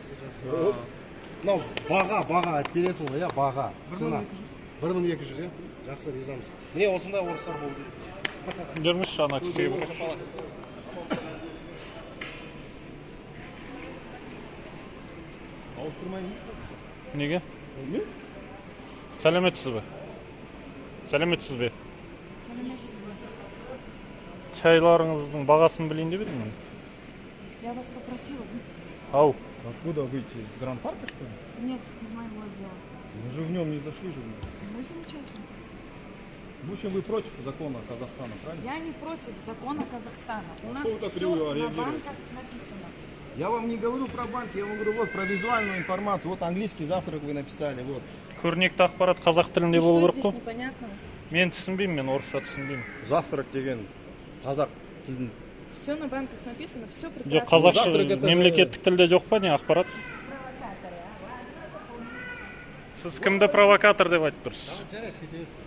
Жақсы, жақсы. Мынау баға, баға айтып бересің ғой, иә, баға. Цена. 1200, иә? Жақсы, ризамыз. Міне, осындай орыстар болу керек. Жүріңізші ана кісіге бір. Ауыстырмаймын. Неге? Сәлеметсіз бе? Сәлеметсіз бе? Чайларыңыздың бағасын білейін деп едім мен. Я вас попросила выйти. Ау. Откуда выйти? Из Гранд-парка, что ли? Нет, из моего отдела. Мы же в нем не зашли же. Ну, замечательно. В общем, вы против закона Казахстана, правильно? Я не против закона Казахстана. У нас что вы так все криво на реагируете? банках написано. Я вам не говорю про банки, я вам говорю вот про визуальную информацию. Вот английский завтрак вы написали, вот. Көрнекті ақпарат қазақ тілінде И болу что керек қой. здесь непонятного? Мен түсінбеймін, мен орысша түсінбеймін. Завтрак деген қазақ тілін. Все на банках написано, все Жоқ, прекрасно. қазақша Завтрак это же- мемлекеттік тілде жоқ па, не ақпарат? Сіз кімді провокатор деп айтып тұрсыз? Жарайды, кете берсін.